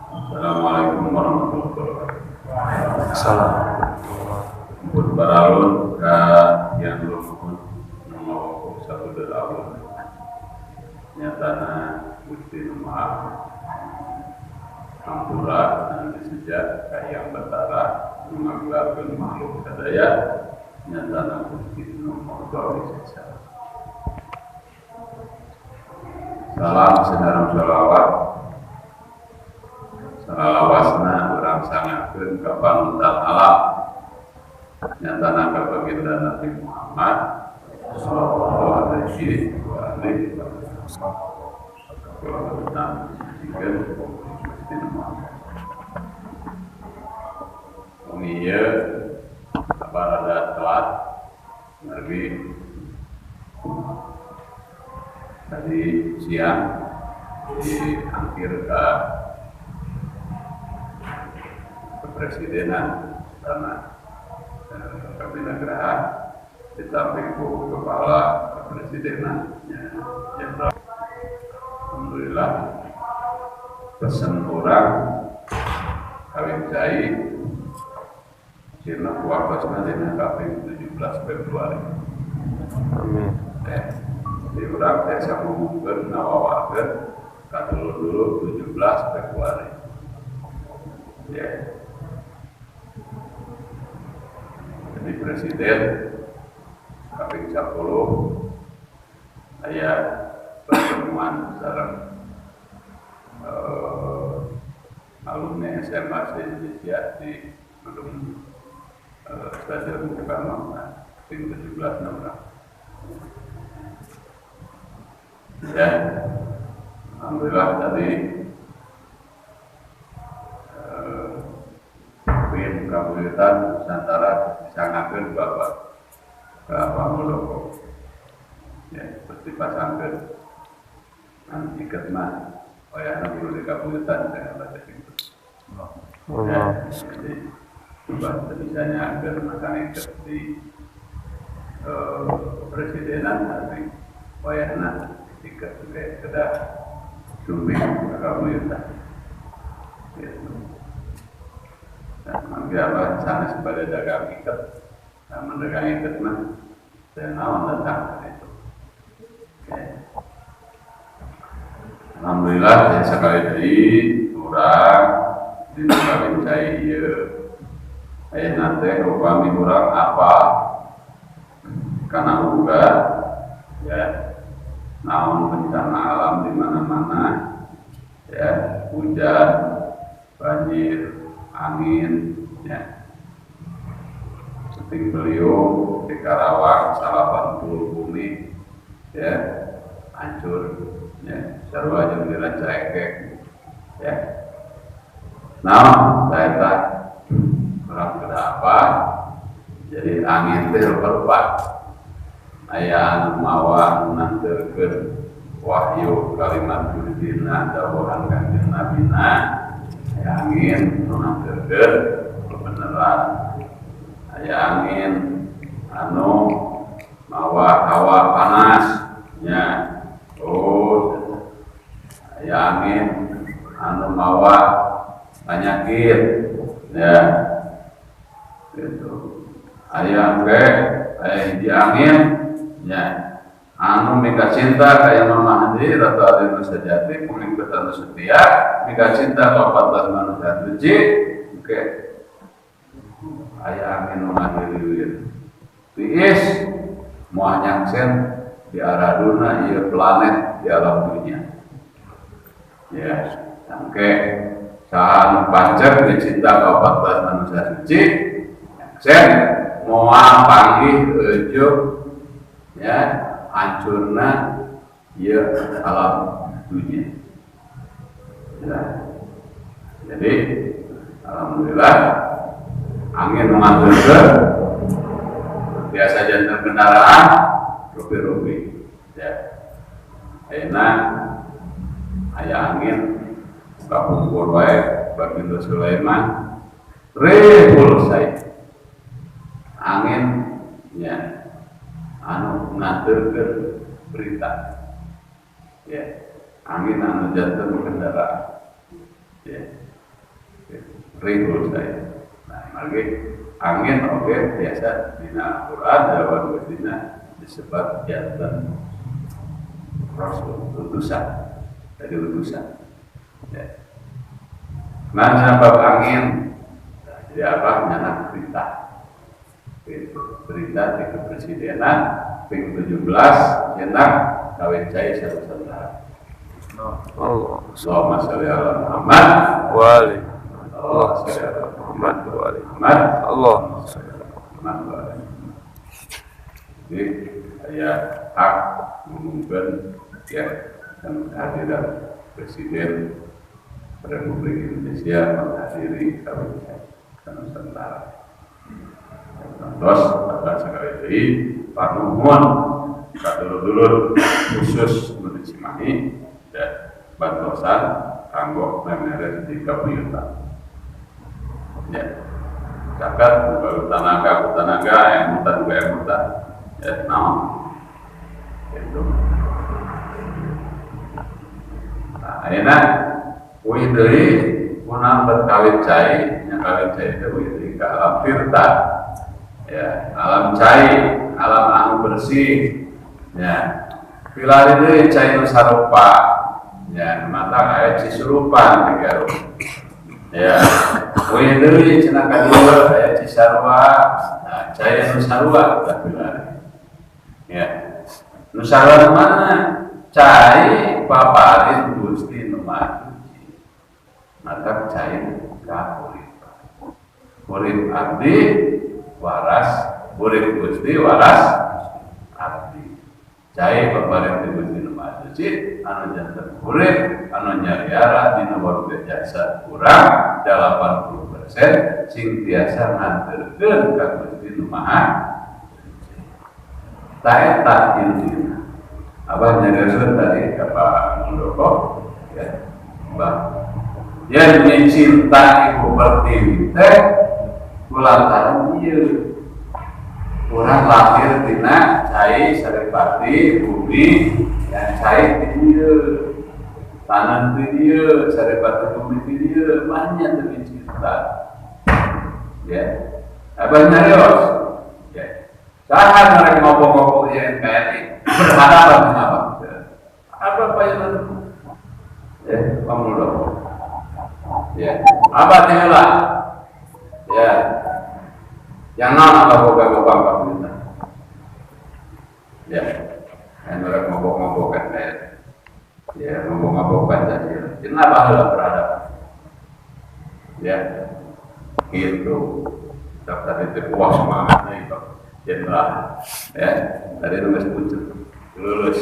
Assalamualaikum warahmatullahi wabarakatuh. Salam. Pun baralun ka yang luhur nomor satu awal. Nyatana Gusti Nu Maha Hampura dan disejak ka Hyang Batara nu ngagelarkeun makhluk sadaya nyatana Gusti Nu Maha Wisesa. Salam sareng shalawat salalawasna urang sangakeun ka panutan alam nyatana ka baginda Nabi Muhammad sallallahu alaihi wasallam. Wong ieu rada telat margi tadi siang diangkir ke kepresidenan karena Kabinet Geraha ditamping ku kepala kepresidenan Jenderal. Alhamdulillah pesen orang kawin cai sirna kuartosna dina kaping 17 Februari. Amin. Jadi urang teh ngumumkeun ngawawarkeun ka dulur-dulur 17 Februari. Ya. Jadi presiden kaping 10 aya pertemuan sareng alumni SMA se-Indonesia di gedung Stadion Bung Karno, nah, ping 17 orang. Ya, alhamdulillah tadi pin kabuyutan Nusantara disangakeun Bapak Bapak Muldoko. Ya, terus dipasangkeun. Nanti iket mah wayahna kudu di kabuyutan saya baca itu. Ya, jadi coba misalnya agar masang iket di presidenan tapi wayahna iket kayak kedah sumbing kabuyutan. Gitu. Nah, mangga apa sanes bade dagang iket. Nah, mendagang iket mah teu naon datang itu. Ya. Alhamdulillah ya, sekali deui urang dina kawin cai ieu ayeuna teh upami urang apa kana uga ya naon bencana alam di mana-mana ya, hujan, banjir, angin ya. Puting beliung di Karawang 80 bumi ya hancur ya, sarua jeung di Rancaekek ya. Nah, eta urang kedah apa? Jadi angin teh rupa-rupa. Aya anu mawa anu nanterkeun wahyu kalimat gudina dawuhan Kanjeng Nabina. Aya angin anu nanterkeun kebenaran. Aya angin anu mawa hawa panas ya. Oh, aya angin anu mawa penyakit ya. Gitu. Aya ge aya hiji angin ya anu mika cinta ka Imam Mahdi atau Adi Sejati pengikut anu setia mika cinta ka 14 manusia suci oke aya angin nu ngahiliwir tiis moal nyaksen di araduna ieu planet di alam dunia ya samke saha nu panceg dicinta ka 14 manusia suci nyaksen moal panggih eujuk ya hancurna ieu alam dunia ya. Jadi alhamdulillah angin mengatur biasa jantan kendaraan rupi-rupi ya. Ayeuna aya angin kapungkur wae Baginda Sulaiman rehul said angin ya anu ngaturkeun berita ya Angin anu janten kendaraan. Ya. Rihul saya. Nah, margi angin oke biasa dina Al-Qur'an jawaban Gustina disebut janten rasul utusan dari utusan. Ya. Nah, sebab angin nah, jadi apa nyanak berita. Berita di kepresidenan ping 17 nyenak kawin cai Nusantara. Allah. Allahumma sholli ala Muhammad wa ali Allah sholli ala Muhammad wa ali Muhammad. Allah sholli ala Muhammad wa ali. Jadi saya hak mengumumkan ya dan kehadiran Presiden Republik Indonesia menghadiri kawin cai Nusantara. Terus apa sekali lagi panuhun kadulur-dulur khusus menuju Cimahi ya bantosan kanggo memeres di kabuyutan. Ya. Caket buka tanaga emutan buka emutan. Ya, naon. Gitu. Nah, ayeuna uih deui kunaon bet kawin cai, nya kawin cai teh uih deui ka alam tirta. Ya, alam cai, alam anu bersih. Ya. Pilari deui cai nu sarupa. Ya, mata aya Cisurupan di Garut. Ya, uih deui cenah ka dieu aya Cisarua. Nah, cai nu sarua tah pilari. Ya. Nu sarua mana? Cai paparin Gusti nu Maha Suci. Mata cai ka urip. Urip abdi waras, urip Gusti waras abdi. Cai paparin Gusti nu Maha Suci anu janten urip anu nyariara dina warga jasa kurang 80% sing tiasa nganterkeun ka Gusti nu Maha Suci. Ta eta intina. Abah nyarioskeun tadi ka Pak Muldoko ya. Mbah yen cinta Ibu Pertiwi teh kulantaran ieu urang lahir tina cai saripati bumi yang cai di dieu tanah di dieu saripati bumi di dieu banyak demi cinta ya. Abah nyarios ya, saha mereka ngobok-ngobok ya NKRI berhadapan dengan apa? Apa payunan ya Pak Muldoko ya, apa tinggal ya yang mana apa boga-boga Pak Minta ya, yang mereka ngobok-ngobokan kayak ya ngobok-ngobok Pancasila kenapa heula berhadapan ya gitu. Tadi itu wah semangatnya itu jenderal ya tadi nulis pucuk lulus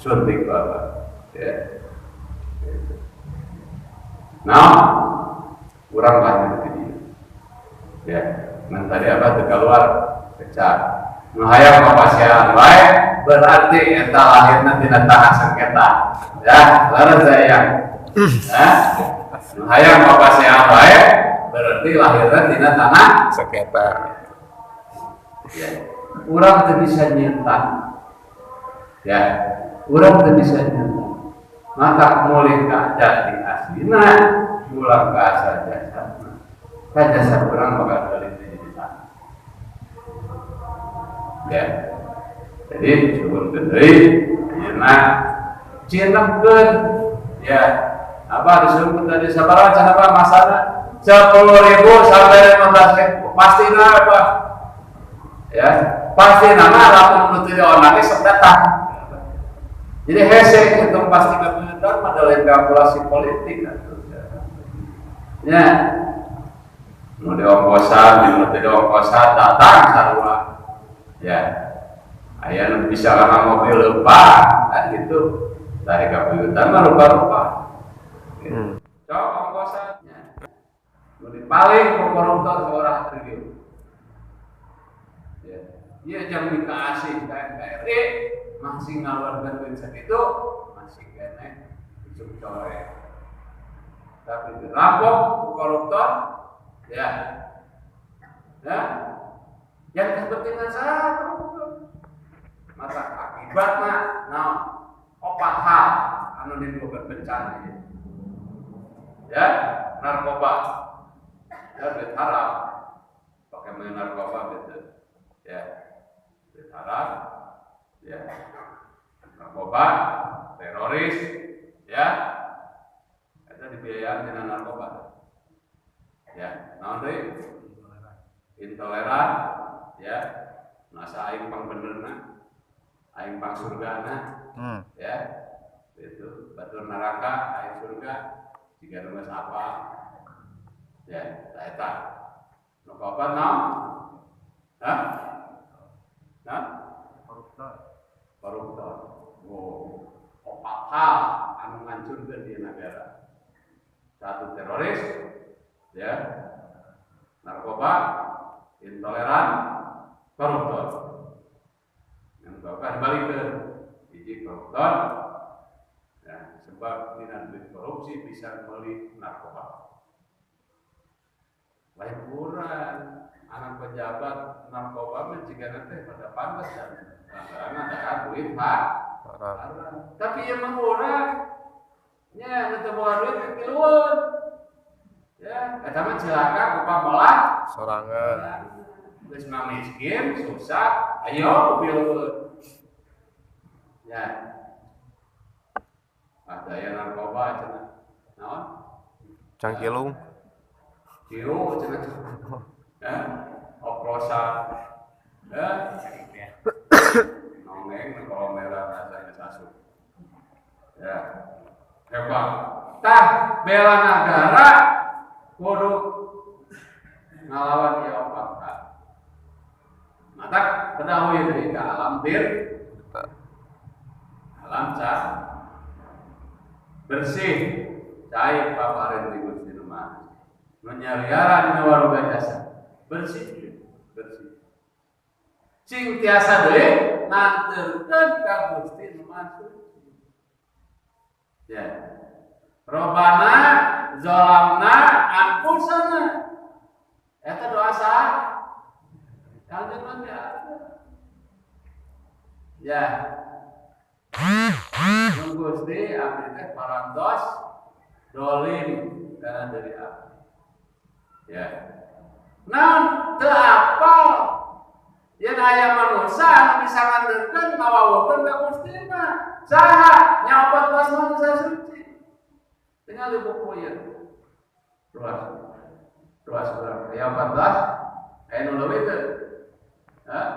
suntik bapak ya gitu. Nah kurang lahir di dia ya nah tadi apa teu keluar pecah nu hayang papasian bae berarti eta lahirna tina tanah sengketa ya leres saya ya nu hayang papasian bae berarti lahirna tina tanah sengketa ya. Urang teu bisa nyentang ya, urang teu bisa nyentang maka mulih ka jati aslina ulang ka asal jasana ka jasa urang bakal balik jadi tanah ya. Jadi syukur deui ayeuna cinengkeun ya apa disebut tadi sabaraha cenah apa masana 10.000 sampai 15.000 pastina apa ya pasti nama lamun nu teu dionang sok datang. Jadi hese hitung pasti kabuyutan mah lain kalkulasi politik atuh ya. Nu diongkosan, nu teu diongkosan datang sarua ya. Aya nu bisa kana mobil leumpah kan gitu. Dari kabuyutan mah rupa-rupa. Cok ongkosan nya. Nu dipaling ku koruptor seorang triliun. Ya. Ieu jang dikaasih ka NKRI masih ngaluarkeun duit sakitu masih keneh ujug coret. Tapi dirampok ku koruptor ya. Ya. Yang kepentingan saha koruptor. Maka akibatna naon? Opat hal anu nimbulkeun bencana ieu. Ya, narkoba. Ya, duit haram. Pakai main narkoba gitu. Ya. Duit haram. Ya. Narkoba, teroris, ya. Eta dibiayaan dengan narkoba. Ya, naon deui? Intoleran, ya. Nasa aing pang benerna, aing pang surgana. Ya. Itu batur neraka, aing surga. Jika nu geus apa? Ya, ta eta. Nu kaopat naon? Hah? Hah? Koruptor. Koruptor. Oh, opat hal anu ngancurkeun di negara. Satu teroris, ya, narkoba, intoleran, koruptor. Yang keempat dibalikeun, hiji koruptor, ya, sebab dina duit korupsi bisa beli narkoba. Lain kurang, anak pejabat narkoba mah jigana teh pada pantes dan lantaran ada duit pak. Tapi yang mengurang, nya nu teu boga duit pilueun. Ya, eta mah cilaka ku pamolah sorangan. Geus mah miskin, susah, ayo pilueun. Ya. Ada yang narkoba cenah. Naon? Cangkilung. Ciu cenah. Ya, oplosan. Ya. Nongeng kalau merah rasanya sasuk. Ya. Hebat. Tah bela negara kudu ngalawan ieu opat hal. Matak ketahui deui ka alam bir. Alam cah bersih cai paparin di Gusti nu Maha Suci. Nu nyaliara dina waruga jasa. Bersih, bersih. Cing tiasa deui nanterkeun ka Gusti nu Maha Suci. Ya. Robana zolamna anfusana. Eta doa saha? Kanjeng Nabi Adam. Ya. Nun Gusti abdi teh parantos dolim kana diri abdi. Ya. Naon teu apal yen aya manusia anu bisa nganterkeun ngawawuhkeun ka Gustina. Saha? Nya 14 manusia suci. Tinggal di buku ieu. Ruas. Ruas urang. Aya 14, aya nu leuwih teu? Hah?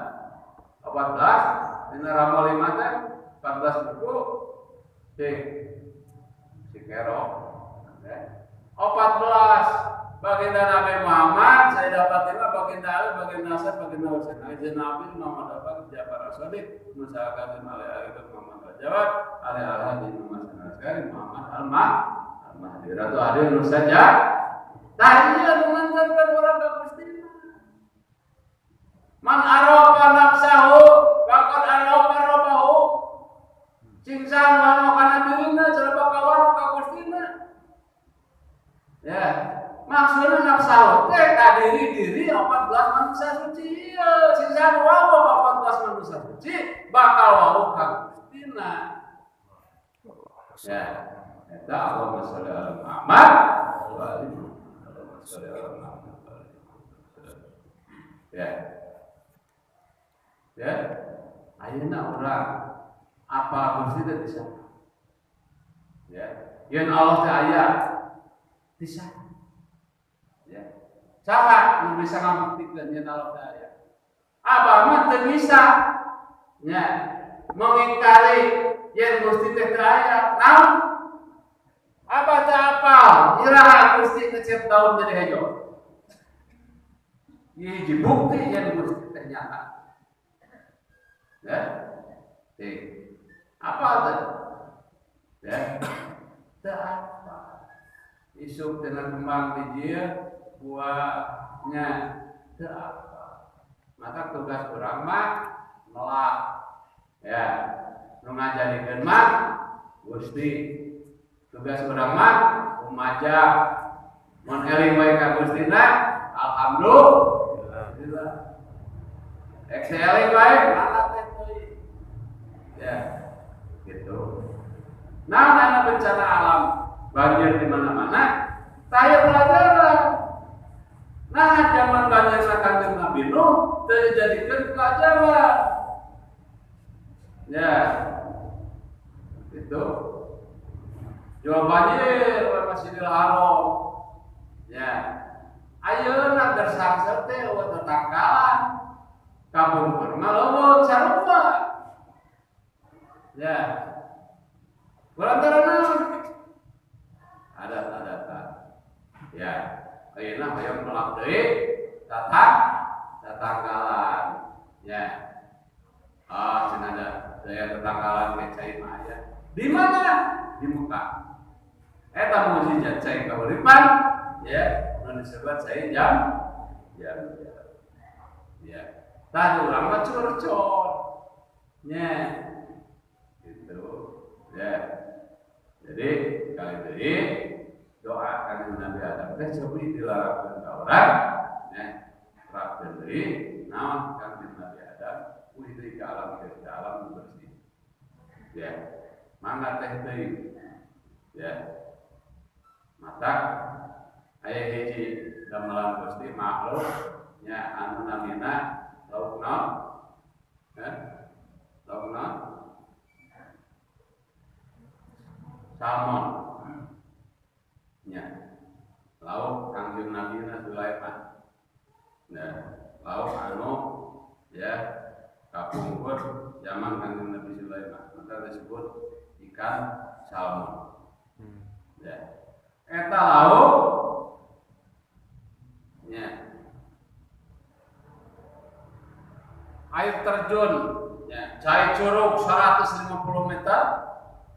14 dina Ramo 5 teh 14 buku. Cik. Si Kero. Ya. 14 baginda Nabi Muhammad, Sayyidah Fatimah, baginda Ali, baginda Hasan, baginda Husain. Haji Nabi Muhammad dapat Ja'far As-Sadiq, Musa Kazim Ali Ali Muhammad Al-Jawad, Ali Al-Hadi Muhammad Al-Askari, Muhammad Al-Mahdi. Ratu Adil nu saja. Tah ieu nu nganterkeun urang ka Gusti. Man arafa nafsahu faqad arafa rabbahu. Cing saha kana dirina cara bakawan ka Gustina. Ya, maksudna nafsahu teh ka diri-diri 14 manusia suci ieu. Sing saha wawuh 14 manusia suci bakal wawuh ka Gustina. Ya, eta Allahumma sholli ala Muhammad wa ali Allahumma sholli ala Muhammad. Ya. Ya, ayeuna urang apa Gusti teh bisa? Ya, yen Allah teh aya bisa. Ya. Saha nu bisa ngabuktikeun yen Allah teh aya? Abah mah teu bisa. Ya, mengingkari yen Gusti teh teu aya. Naon? Abah teu apal iraha Gusti ngecep daun jadi hejo. Ieu hiji bukti yen Gusti teh nyata. Ya. Apa teh? Ya. Teu apa. Isuk dengan kembang biji buahnya teu apa. Maka tugas urang mah nolak. Ya. Nu ngajadikeun mah Gusti. Tugas urang mah kumaja. Mun eling wae ka Gustina, alhamdulillah. Ek eling wae mana teh teuing. Ya. Gitu. Nah, Karena bencana alam banjir di mana-mana, saya pelajaran. Nah, zaman banjir Kanjeng Nabi Nuh dijadikan pelajaran. Ya, itu jual banjir Masjidil Haram. Ya, ayeuna gersang teh eueuh tetangkalan. Kapungkur mah leuweut sarua. Ya. Kulantaran naon? Adat-adatan. Ya, ayeuna hoyong melak deui tatangkalan. Ya. Ah, cenah ada daya tetangkalan ke cai mah aya. Di mana? Di Mekah. Eta mukjizat cai kahuripan, ya, nu disebut cai jam jam. Ya. Tah urang mah curcol. Nya. Gitu. Ya. Jadi kali deui doa kanjeng Nabi Adam teh cobi dilarangkeun ka urang, nya. Terapkeun deui naon kanjeng Nabi Adam uih deui ka alam ke alam bersih. Ya. Mangga teh deui. Ya. Mata aya hiji damelan Gusti makhluk nya anu namina lauk naon? Lauk naon? Salmon. Nya. Lauk Kangjeng Nabi Sulaiman. Nah, lauk anu ya kapungkur zaman Kangjeng Nabi Sulaiman. Maka disebut ikan salmon. Ya. Eta lauk nya. Air terjun, ya, cai curug 150 meter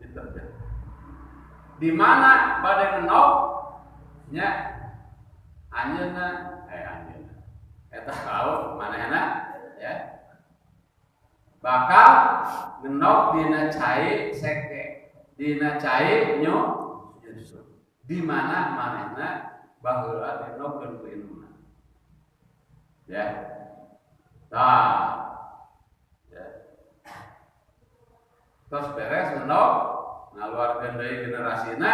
diterjun. Di mana badai ngenok, nya, anjeunna, anjeunna. Eta lauk manehna, ya. Bakal ngenok dina cai seke, dina cai nyusu. Di mana manehna baheula dinokkeun ku indungna. Ya. Tah. Terus beres ngenok ngaluarkeun deui generasina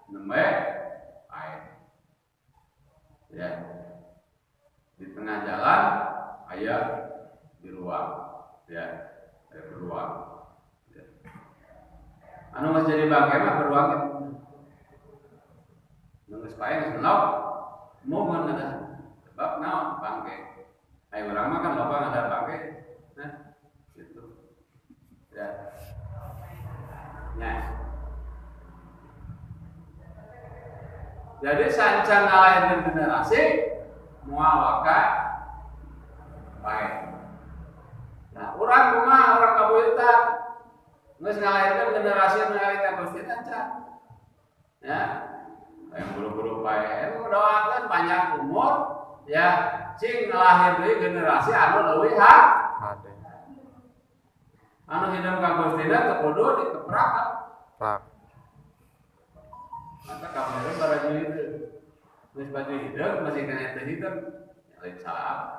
nembe air. Ya. Di tengah jalan aya di luar. Ya, aya beruang. Ya. Anu geus jadi bangke mah beruang. Nu geus pae geus ngenok momen ada sebab naon bangke. Aya urang mah kan loba ngadar bangke. Nah, gitu. Ya. Nah. Jadi sancan ngalahin generasi moal waka pae. Nah, urang kumaha urang kabuyutan geus ngalahirkeun generasi nu eling ka Gusti can. Ya. Yang buru-buru pae doakeun panjang umur ya, cing ngalahir deui generasi anu leuwih hade. Anu hidup ka Gustina teu kudu dikeprak. Prak. Maka kamari baraju hideung. Geus baju hideung masih kana teu hideung. Lain salah.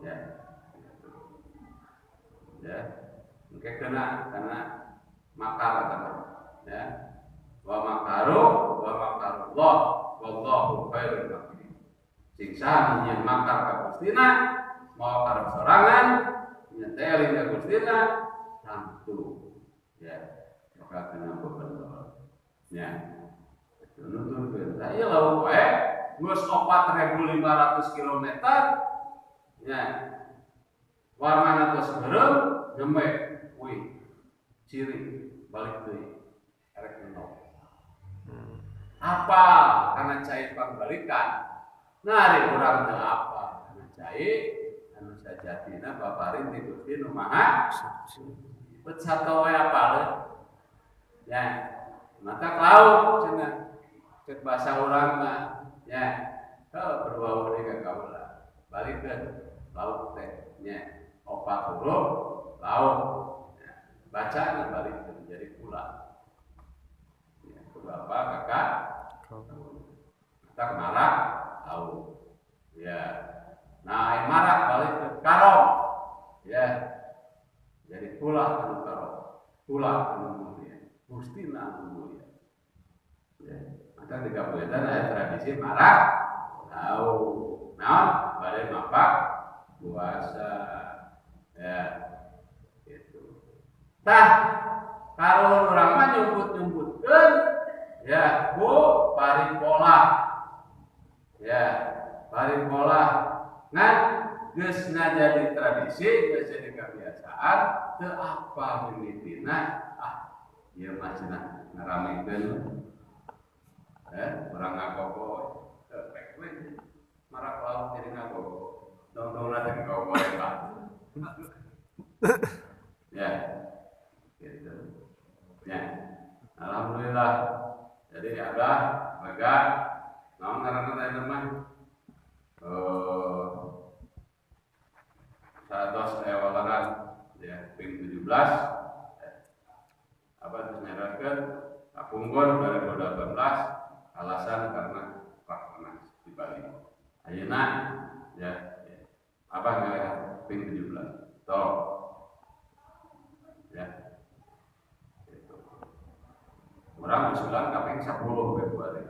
Ya. Ya. Engke kena karena makar eta. Ya. Wa makaru wa makarullah wallahu khairul makirin. Sing saha nyieun makar ka Gustina, moal karep sorangan, nyetelin ka Gustina tangtu. Ya, bakal kena bebentor. Ya. Nuturkeun. Tah ieu lauk wae geus 4.500 km. Ya. Warnana tos beureum nembe wih ciri balik deui erek nendok. Apa karena cai pangbalikan? Nah, ari urang teu apa karena cai anu sajatina baparin ti Gusti nu Maha Suci. Bet sato we apaleun. Ya, mata lauk cenah. Cek bahasa urang mah, ya. Heuh berwau deui ka kaula. Balikeun lauk teh nya. Opat huruf lauk. Ya, bacaan balikeun jadi kula. Ya, ku bapak kakak tak marak lauk. Ya. Nah, marak balik ke karom. Ya. Jadi kula anu karom. Kula anu mulia. Gusti anu mulia. Ya, maka di kabuyutan aya tradisi marak lauk. Naon bade mapak puasa. Ya. Gitu. Tah karuhun urang mah nyumput-nyumputkeun ya ku paripola. Ya, paripola ngan geus ngajadi tradisi, geus jadi kebiasaan, teu apa mimitina, ah ieu mah cenah ngaramekeun. Urang ngagogo, rek we marak lauk jadi ngagogo. Dong-dongna teh ngagogo eta. Ya. Gitu. Ya. Alhamdulillah. Jadi abah lega naon ngaranna teh mah? Saatos aya waleran ya ping 17 ya. Abah terus nyaraskeun kapungkur 2018 alasan karena Rakernas di Bali. Ayeuna ya, ya. Abah ngalehat ping 17. Tolong. Ya. Gitu. Urang usulan kaping 10 Februari.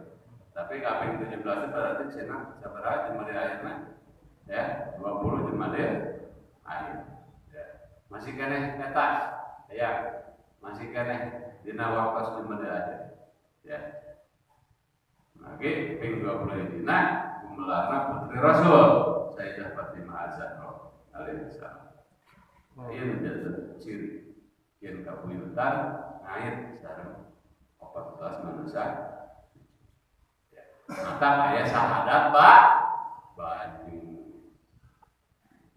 Tapi kaping 17 itu berarti cenah sabaraha Jumadil akhirna? Ya, 20 Jumadil akhir. Ya. Masih keneh eta. Ya. Masih keneh dina waktu Jumadil akhir. Ya. Lagi ping 20 dina gumelarna putri Rasul Sayyidah Fatimah Az-Zahra alaihissalam. Ieu menjadi ciri yen kabuyutan ngait sareng 14 manusia. Ya. Maka aya sahadat Pak banyu.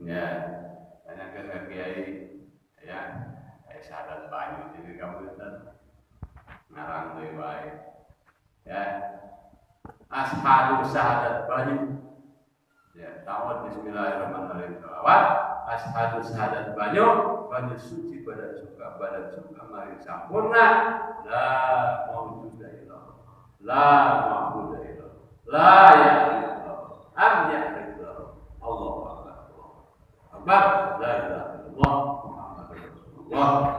Ya, tanyakeun ka kiai ya, aya sahadat banyu jadi kabuyutan ngarang deui wae. Ya. Ashadu syahadat banyu. Ya, tawad bismillahirrahmanirrahim. Selawat ashadu syahadat banyu, banyu suci badan suka mari sampurna. La maujuda illallah. La ma'budu illallah. La ya'lamu am ya'lamu. Allahu akbar. Akbar. La ilaha illallah Muhammadur Rasulullah.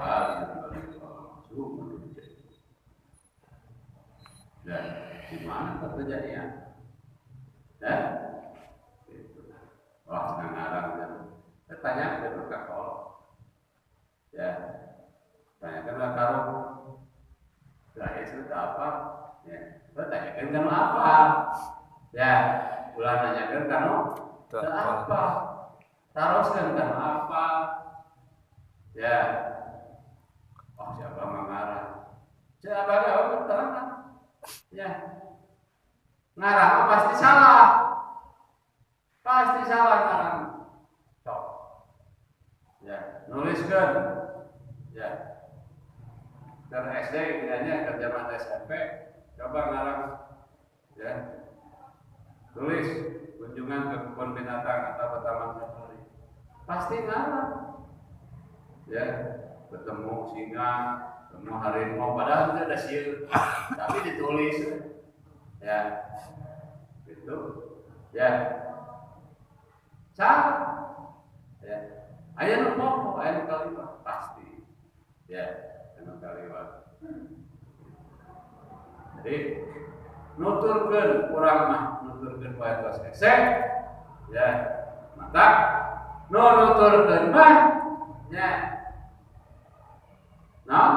Dan di mana terjadinya? Ya, itu. Wah, senang ngarang kan. Saya tanya ke kakak. Ya, tanyakan ke karung. Lah, ya sudah apa? Ya, saya tanyakan kan apa? Ya, ulah nanyakan kan apa? Taroskan kan apa? Ya, oh siapa mengarang? Siapa yang terang? Ya, ngarang pasti salah, ngarang. Sok, ya, nuliskan, ya. Dari SD, kiranya ke zaman SMP, coba ngarang, ya. Tulis kunjungan ke kebun binatang atau ke taman safari, pasti ngarang, ya. Ketemu singa, ketemu harimau, padahal itu ada siul, tapi ditulis, ya, gitu, ya, salah, ya, aya nu poho, aya nu kaliwat, pasti, ya, aya nu kaliwat. Jadi nuturkeun urang mah, nuturkeun wae tos hese, ya, maka nu nuturkeun mah, ya, nah,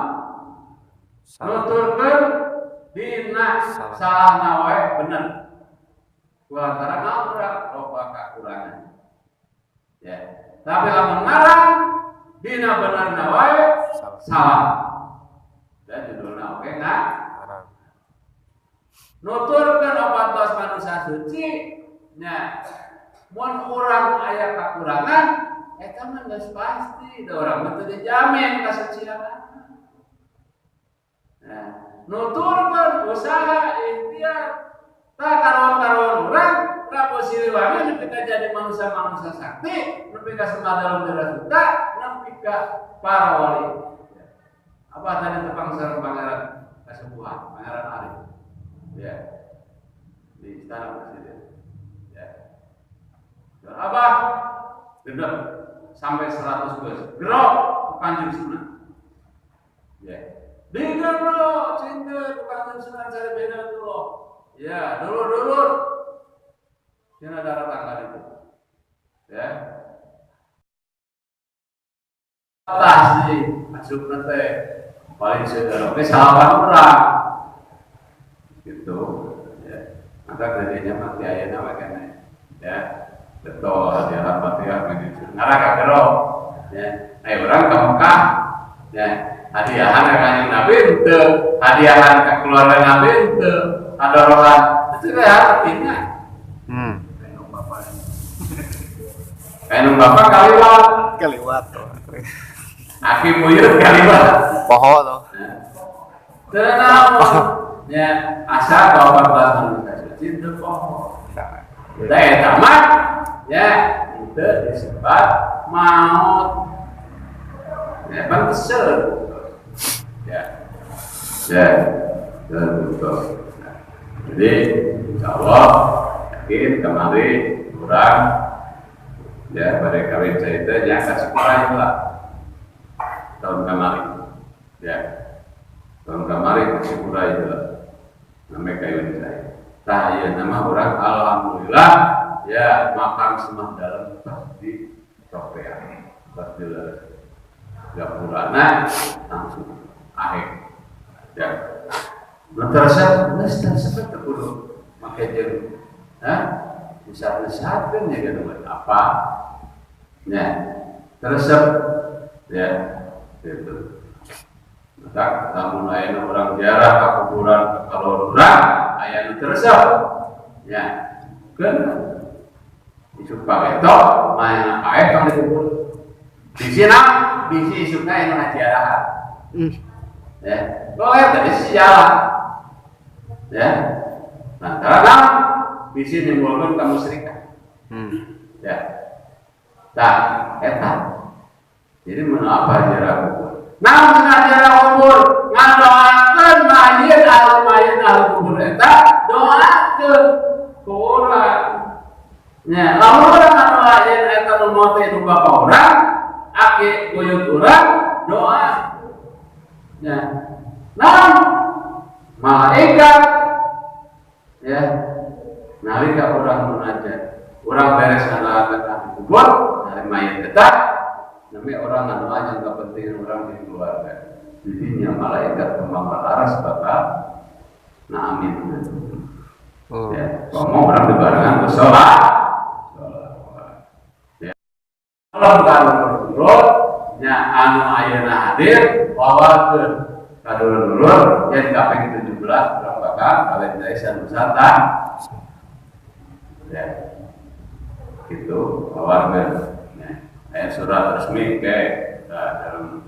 nuturkeun dina salahna wae bener. Kulantaran naon urang loba kakurangan. Ya. Tapi lamun ngarang dina benerna wae salah. Dan judulna oge ngarang. Nuturkeun 14 manusia suci nya mun urang aya kakurangan eta mah geus pasti da urang mah teu dijamin kasucian. Nah, nuturkeun usaha ikhtiar tah karuan-karuan urang Prabu Siliwangi nepi ka jadi manusia-manusia sakti, nepi ka Semar Dalem Wirasuta, nepi ka para wali. Apa tadi tepang sareng Pangeran Kasepuhan, Pangeran Arif. Ya. Di istana presiden. Ya. Dan apa? Genep sampai 100 geus. Gerok Kanjeng Sunan. Ya. Digero cinta bukan senang saya beda dulu. Ya, dulur-dulur. Dina darah tanggal itu. Ya. Atas sih masuk nanti paling saudara oke salapan orang gitu ya maka gedenya mati ayana makanya ya betul di alam fatihah begitu ngarah ka gero ya ayo orang ke Mekah ya hadiahan ka Kanjeng Nabi henteu hadiahan ka keluarga Nabi henteu adorohan itu ya artinya kayak bapak kaliwat kaliwat tuh aki buyut kaliwat poho tuh tenang ya asa bapak manusia suci itu poho nah eta mah ya itu disebut maut ya pantesan ya ya betul. Jadi insyaallah yakin kemari kurang ya pada kawin saya itu ya kasih kurang lah tahun kemarin ya tahun kemarin kasih kurang itu lah namanya kawin saya tah ya nama orang alhamdulillah ya makam semah dalam pasti topea pasti gapurana langsung akhir ya terasa terasa kudu make jeung hah bisa nesatkeun ya gitu apa ya teresep ya gitu maka lamun aya urang ziarah ka kuburan ka kalor urang aya nu teresep ya keun isuk pageto mah paeh tong dikubur bisi na bisi isukna aya nu ngaziarahan ya boleh tadi sialah ya lantaran bisi nimbulkeun kamusyrikan ya tah eta jadi mengapa ziarah kubur nah cenah ziarah kubur ngadoakeun mayit ahli mayit ahli kubur eta doakeun ku urang nya lamun urang ngadoakeun eta nu maot nu bapa urang aki buyut urang doa ya nah malaikat ya nalika urang munajat urang beres ngadoakeun kubur dari mayit eta namanya orang ngadoa yang kepentingan orang di keluarga jadinya malaikat kembang aras bakal nah amin ya ngomong orang dibarengan bersolat ya kalau dulur nya anu ayeuna hadir bawakeun ka dulur-dulur yen kaping 17 urang bakal kawin jaisan wisata ya gitu bawakeun ya aya surat resmi ke dalam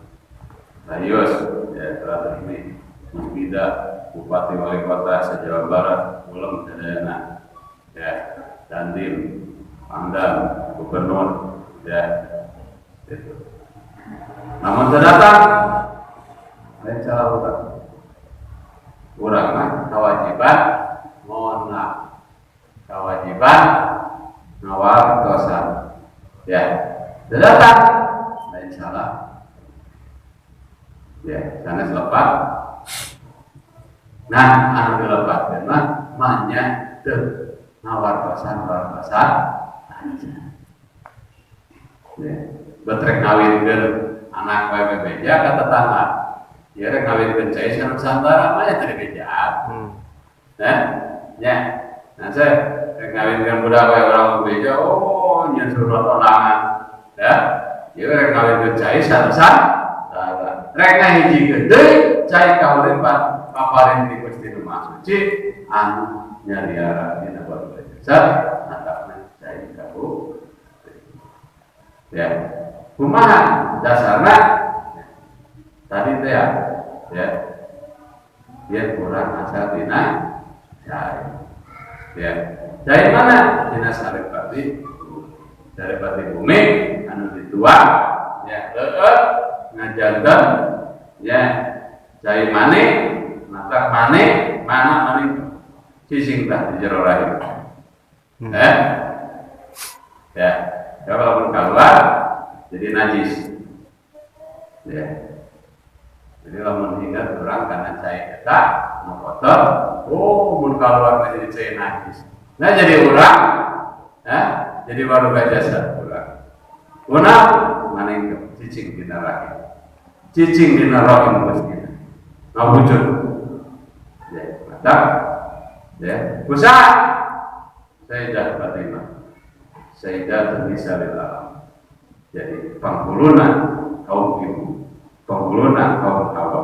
Rayus ya surat resmi Musbida Bupati Wali Kota se-Jawa Barat Ulem Sadayana ya Dandim Pangdam Gubernur ya itu namun terdatang lain salah urang urang mah kewajiban ngonah kewajiban ngawartosan ya terdatang lain salah ya sanes lepat nah anu dilepatkeun mah manya teu ngawartosan wartosan ya betrek ngawinkeun anak wae bebeja ka tetangga ieu rek ngawinkeun cai sanusantara mah nya teu dibejaan nah nya nah saya rek ngawinkeun budak wae urang bebeja oh nyeun surat undangan ya ieu rek ngawinkeun cai sanusantara rek ngahijikeun deui cai kahuripan paparin di Gusti Nu Maha Suci anu nyariara dina batu jasad natapna cai kahu ya kumaha dasarna tadi teh ya ya dia kurang asal dina cai ya cai mana dina saripati saripati bumi anu dituang ya leueut ngajanten ya cai mane matak mane mana mane cicing tah di jero rahim ya kalau keluar jadi najis ya Jadi lamun ingat orang karena cai eta nu kotor, oh mun kaluar jadi cai najis. Nah jadi urang, ya, jadi baru jasa urang. Kuna maneh cicing dina rahim. Cicing dina rahim geus kita. Ngawujud. Ya, mantap. Ya, usaha. Sayyidah Fatimah. Sayyidah Nisa lil alam. Jadi panghuluna kaum ibu, panghuluna kaum hawa.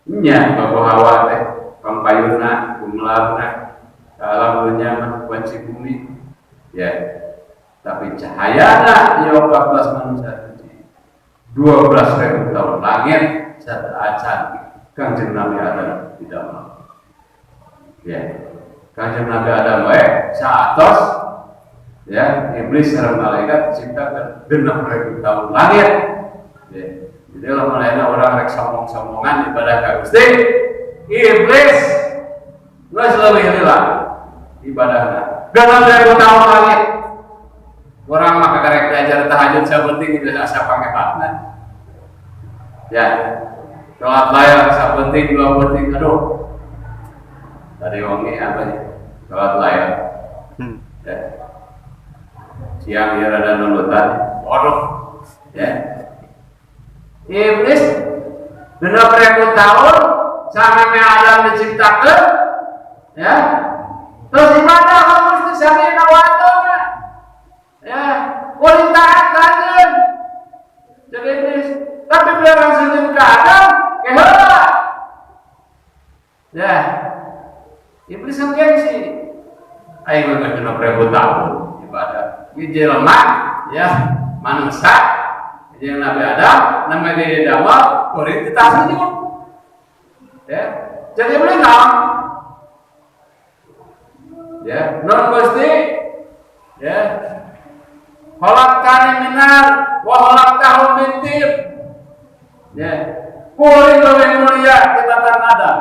Nya bapak hawa teh pangpayuna, gumelarna ka alam dunya mah kunci bumi. Ya. Tapi cahayana ieu 14 manusia suci. 12.000 tahun langit sateuacan Kangjeng Nabi Adam tidak mau. Ya. Kangjeng Nabi Adam wae saatos ya, iblis sareng malaikat diciptakan 6.000 tahun langit. Ya. Jadi lamun ayeuna urang rek sombong-sombongan ibadah ka Gusti, iblis geus leuwih heula ibadahna. 6.000 tahun langit. Urang mah kakarek diajar tahajud sapenting geus asa pangebatna. Ya. Sholat layar sapenting dua penting aduh. Tadi wangi apa ya? Sholat layar. Ya. Siang ya rada nulutan. Waduh. Ya. Iblis 6.000 tahun sampai Adam diciptakan, ya. Terus ibadah harus disamiin awatona. Ya, boleh taat kanjeng. Jadi iblis, tapi biar langsung ke Adam, keheula. Ya. Iblis yang gengsi. Aing mah 6.000 tahun ibadah. Ieu jelema ya, manusia jeung Nabi Adam, namanya dia damel, kuring teu sujud. Ya. Jadi iblis naon? Ya, non Gusti. Ya. Khalaqtani minar wa khalaqtahu min tin. Ya. Kuring leuwih mulia tibatan Adam.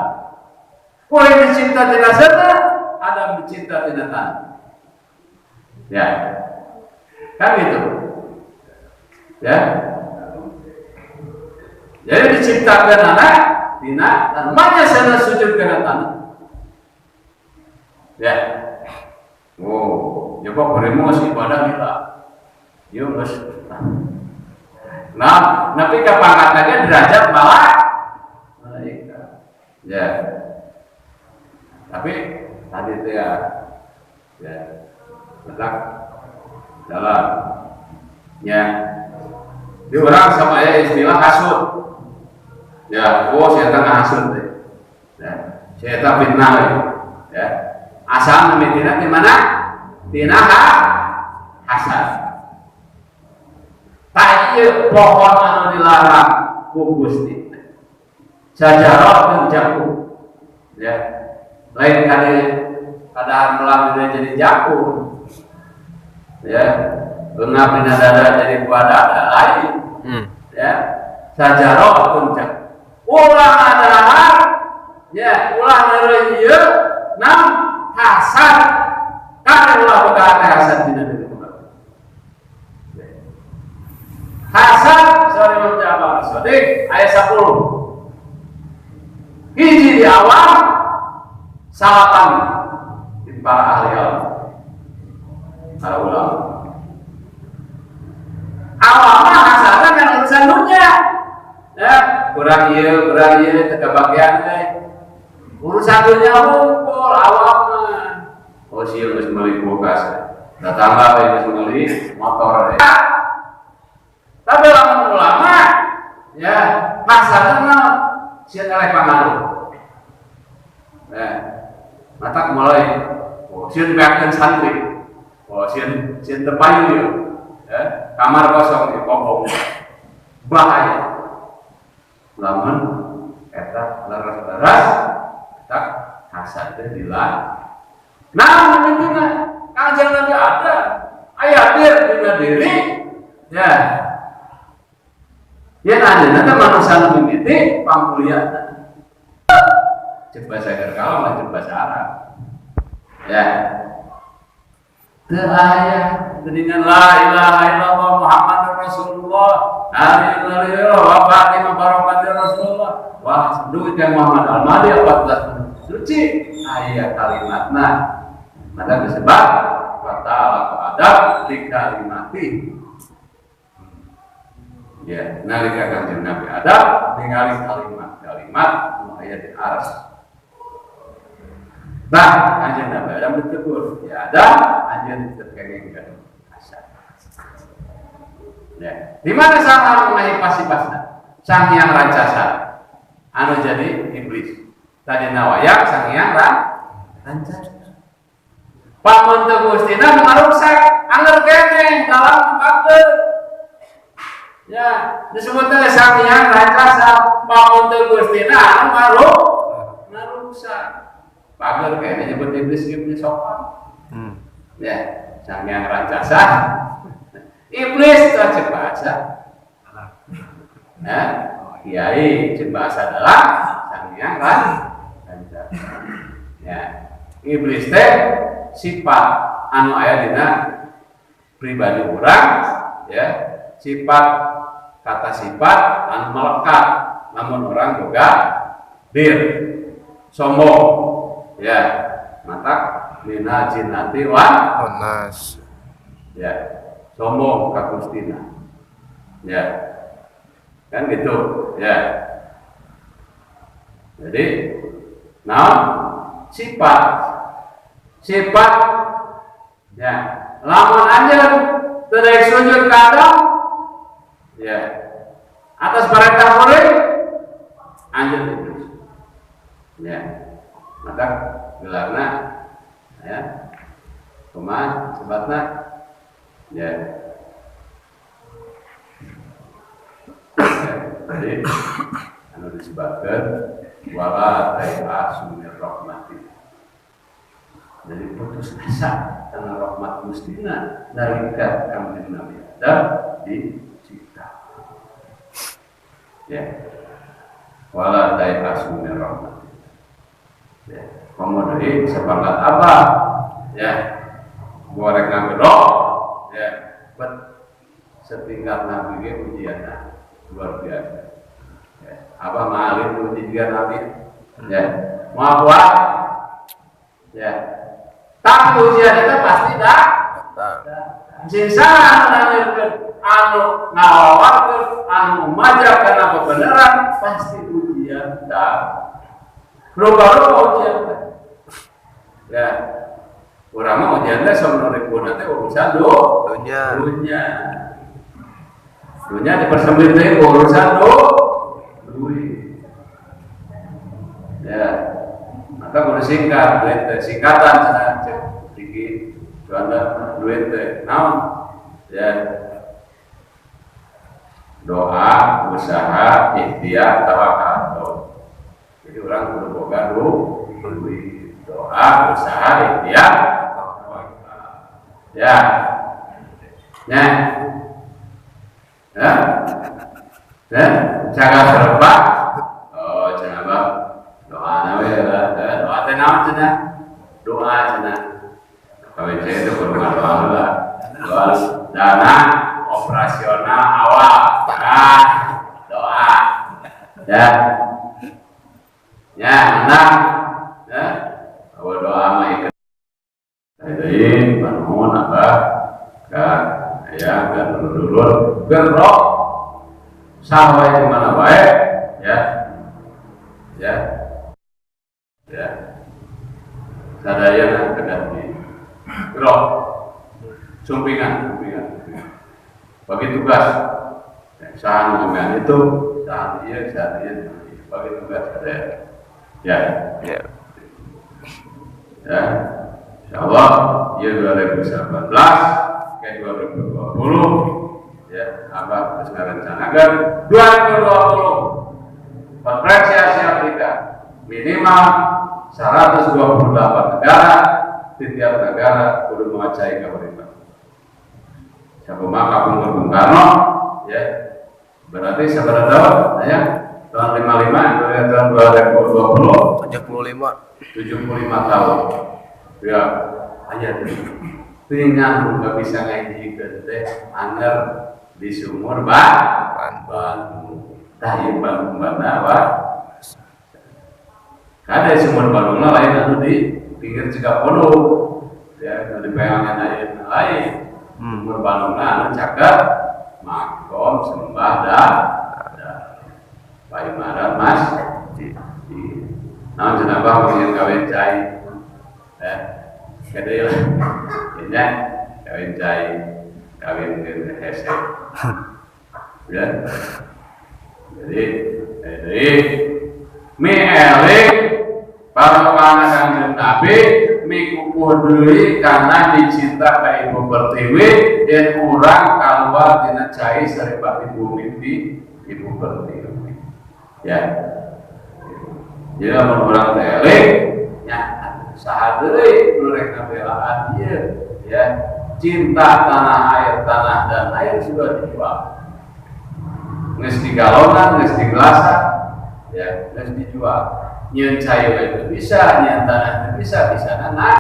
Kuring dicinta tina seuneu, Adam dicinta tina tanah. Ya. Kan gitu. Ya. Jadi diciptakan anak tina tanah. Manya sana sujud kana tanah. Ya. Oh, ya kok kuring geus ibadah gila. Ieu geus. Nah, tapi kepangkatannya derajat malah malaikat. Ya. Tapi tadi itu ya, ya, letak dalam, ya, di orang sama ya istilah hasud, ya, oh saya tengah hasud deh, ya, saya tak fitnah, ya, asal namitina di mana? Tina hasad. Tak ieu pohon anu dilarang ku Gusti. Sajarah jaku, ya. Lain kali padahal melang jadi jaku, ya, bengap dina dada jadi buah dada lain, ya, sajarah puncak. Ulah adahar, ya, ulah neureuy ieu nam hasad, kan ulah boga hate hasad dina diri urang. Hasad sorry Imam Ja'far Shadiq ayat 10. Hiji di awal salapan di para ahli ilmu, para ulama. Awalnya hasadna kan urusan dunia, ya, kurang ieu, teu kabagian teh. Urusan dunia wungkul awalna. Oh sieun geus meuli kulkas, tetangga we geus meuli motor teh. Tapi lamun ulama, ya, hasadna sieun eleh pangaruh. Nah, matak mulai, oh, sieun beakeun santri, oh, sieun teu payu ieu, ya, kamar kosong di kobong, bahaya. Lamun eta leres-leres, eta hasad teh dilarang. Nah, mimitina Kangjeng Nabi ada, aya dir dina diri, ya. Ya anjeunna teh manusia nu mimiti pangmulyana. Cek bahasa Gerkalang, cek bahasa Arab. Ya. Teu aya geuningan la ilaha illallah Muhammadur Rasulullah. Ali wa Fatimah barokati Rasulullah. Wah, duit yang Muhammad Al-Mahdi 14 suci aya kalimatna. Maka disebut wa ta'ala adab di kalimati. Ya, nalika Kanjeng Nabi Adam ningali kalimat-kalimat nu aya di aras. Nah, Kanjeng Nabi Adam ditegur, ya Adam, anjeun teu kenging asa. Ya, di mana sang anu pasipasna? Sang Hyang Rancasa. Anu jadi iblis. Tadina wayang Sang Hyang Rancasa. Pamun teu Gustina nu ngaruksak, anger keneh dalam pager. Ya, disebutnya Sang Hyang Rancasa, pamun teu Gustina anu ngaruksak. Pager kayaknya nyebut iblis iblis sopan. Ya, Sang Hyang Rancasa. Iblis itu cek bahasa. Nah, kiai cek bahasa adalah Sang Hyang Rancasa. Ya, iblis teh sifat anu aya dina pribadi urang, ya, sifat kata sifat anu melekat namun orang boga dir sombong, ya, mata dina jinnati wan nas, ya, sombong ka Gustina, ya, kan gitu, ya. Jadi, nah, sifat sifat, ya, lamun anjeun teu daek sujud ka Adam, ya, atas perintah murid anjeun iblis, ya, maka gelarna, ya, kumaha sebatna, ya, ya, jadi anu disebutkan wala ta'asu min rahmati. Jadi putus asa karena rahmat Gustina nalika Kanjeng Nabi Adam dicipta. Ya. Wala ta'asu min rahmati. Ya, komo deui sapangkat apa? Ya. Goreng ngagero, ya. Bet setingkat nabi ge ujianna luar biasa. Ya. Abah mah alim uji juga nabi. Ya. Mau kuat? Ya. Tapi ujian itu pasti dah. Sing salah anu ngawawarkeun, anu majak kana kebenaran pasti ujian dah. Rupa-rupa ujian teh. Ya. Urang mah ujian teh sameuneureun teh urusan dunya. Dunya dipersempit teh urusan duit. Ya. Maka kudu singkat, duit teh singkatan cenah cek tinggi cuanda duit teh naon? Ya. Doa, usaha, ikhtiar, tawakal. Jadi orang kudu boga duit, doa, usaha, ikhtiar, tawakal. Ya. Ya. Ya. Ya, cara serba. Oh, cenah bah. Doa na we lah, doa teh naon cenah? Doa cenah. KWC itu kudu ngadoa heula. Doa dana operasional awal. Nah, doa. Ya. Ya, anak. Ya. Bahwa doa mah ieu. Jadi, panuhun abah ka aya ka dulur-dulur gerok saha wae di mana wae, ya. Ya. Ya. Sadayana kedah di gerok. Sumpingan, sumpingan. Bagi tugas. Ya, saha nu itu, saha ieu, saha ieu, bagi tugas sadayana. Ya. Ya. Ya. Insyaallah ya 2019 ke 2020 ya, abah terus ngarencanakeun 2020 konferensi Asia Afrika minimal 128 negara, di tiap negara kudu mewacai kahuripan. Sakumaha kapungkur Bung Karno ya. Berarti sabaraha tahun ya? Tahun 55 tahun 2020 75 tahun. Ya, aya teh. Tinggal nggak bisa ngahijikeun teh anger Di sumur Bandung. Tah ieu Bandung mana Pak? Kada sumur Bandung lain anu di pinggir Cikapundung. Ya, anu di pegangan ayeuna lain. Sumur Bandung anu caket makom sembah dah. Pak Imaran Mas. Naon cenah bah pengen kawin cai. Kade lah. Nya kawin cai, kawin jeung hese. Ya. Jadi mi eling barokahna Kangjeng Nabi mikukuh deui karena dicinta ka Ibu Pertiwi yen urang kaluar tina cai saripati bumi di Ibu Pertiwi. Ya. Jadi lamun urang teh eling nya saha deui nu rek ngabelaan ieu ya. Cinta tanah air, tanah dan air sudah dijual. Geus digalonan, geus digelasan, ya, geus dijual. Nyeun cai we teu bisa, nyeun tanah teu bisa, bisana nah.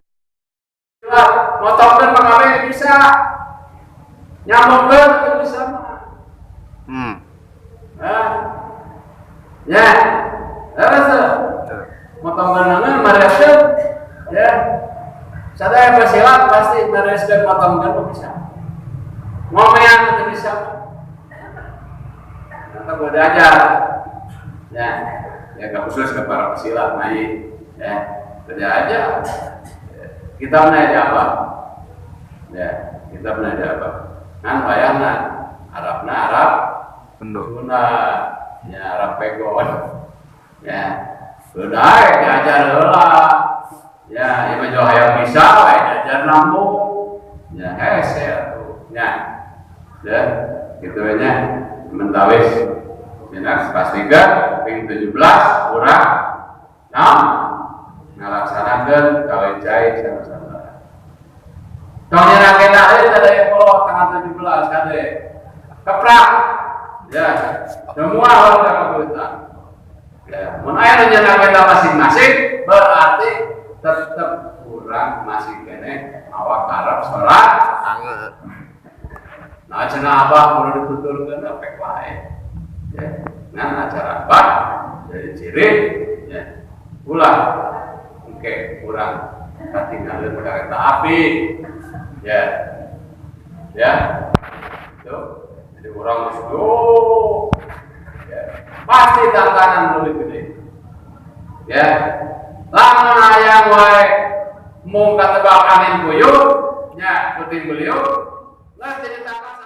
Motongkeun mah bisa. Nyambungkeun teu bisa mah. Nah. Ya. Leres teu? Motongkeun mareskeun ya. Sadaya pesilat pasti mareskeun motongkeun mah bisa. Ngomean teu bisa. Atau gue diajar ya, ya gak khusus ke para pesilat main ya, kerja aja. Kita pernah apa? Ya, kita pernah apa? Kan wayangna Arabna Arab Sunda, ya Arab Pegon, ya udah diajar heula, ya ieu mah jauh hayang bisa we diajar nambung, ya hese atuh, ya, ya gitu we nya. Mentawis cenah pastikan ping 17 urang nah ngalaksanakeun kawin cai sama-sama. Tong nyerangkeun deui tadi kolot tanggal 17 kade. Keprak. Ya, semua warga kabuyutan. Ya, mun aya nu nyerangkeun masing-masing berarti tetep urang masih keneh mawa karep salat angeut. Nah, cenah abah kudu dituturkeun apek wae. Ya, ngan acara abah jadi ciri ya. Ulah engke urang katinggalkeun kareta api. Ya. Ya. Tuh, jadi urang geus ya. Pasti tantangan lebih gede. Ya. Lamun hayang wae mung katebak angin puyuh nya puting beliung lah jadi tantangan.